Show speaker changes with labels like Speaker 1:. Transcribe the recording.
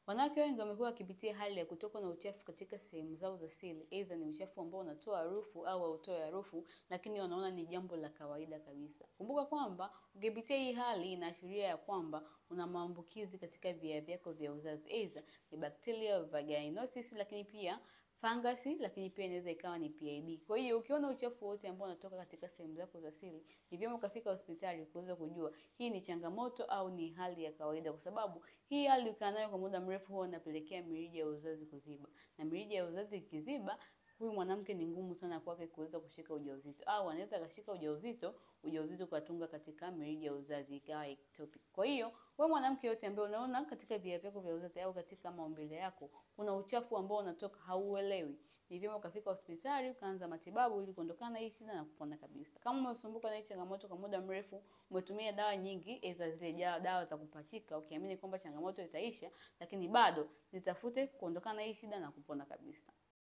Speaker 1: Wanawake wengi wamekuwa wakipitia hali ya kutokwa na uchafu katika sehemu zao za siri, aidha ni uchafu ambao unatoa harufu au hautoe harufu, lakini wanaona ni jambo la kawaida kabisa. Kumbuka kwamba ukipitia hii hali inaashiria ya kwamba una maambukizi katika via vyako vya uzazi, aidha ni bacteria vaginosis, lakini pia fangasi, lakini pia inaweza ikawa ni PID. Kwa hiyo ukiona uchafu wote ambao unatoka katika sehemu zako za siri, ni vyema ukafika hospitali kuweza kujua hii ni changamoto au ni hali ya kawaida, kwa sababu hii hali ukikaa nayo kwa muda mrefu huwa inapelekea mirija ya uzazi kuziba, na mirija ya uzazi ikiziba, huyu mwanamke ni ngumu sana kwake kuweza kushika ujauzito, au anaweza akashika ujauzito, ujauzito ukatunga katika mirija ya uzazi ikawa ectopic. Kwa hiyo wewe mwanamke yote ambaye unaona katika via vyako vya uzazi au katika maumbile yako kuna uchafu ambao unatoka hauelewi, ni vyema ukafika hospitali ukaanza matibabu ili kuondokana na hii shida na kupona kabisa. Kama umesumbuka na hii changamoto kwa muda mrefu, umetumia dawa nyingi, aidha zile dawa za kupachika, ukiamini kwamba changamoto itaisha, lakini bado zitafute kuondokana na hii shida na kupona kabisa.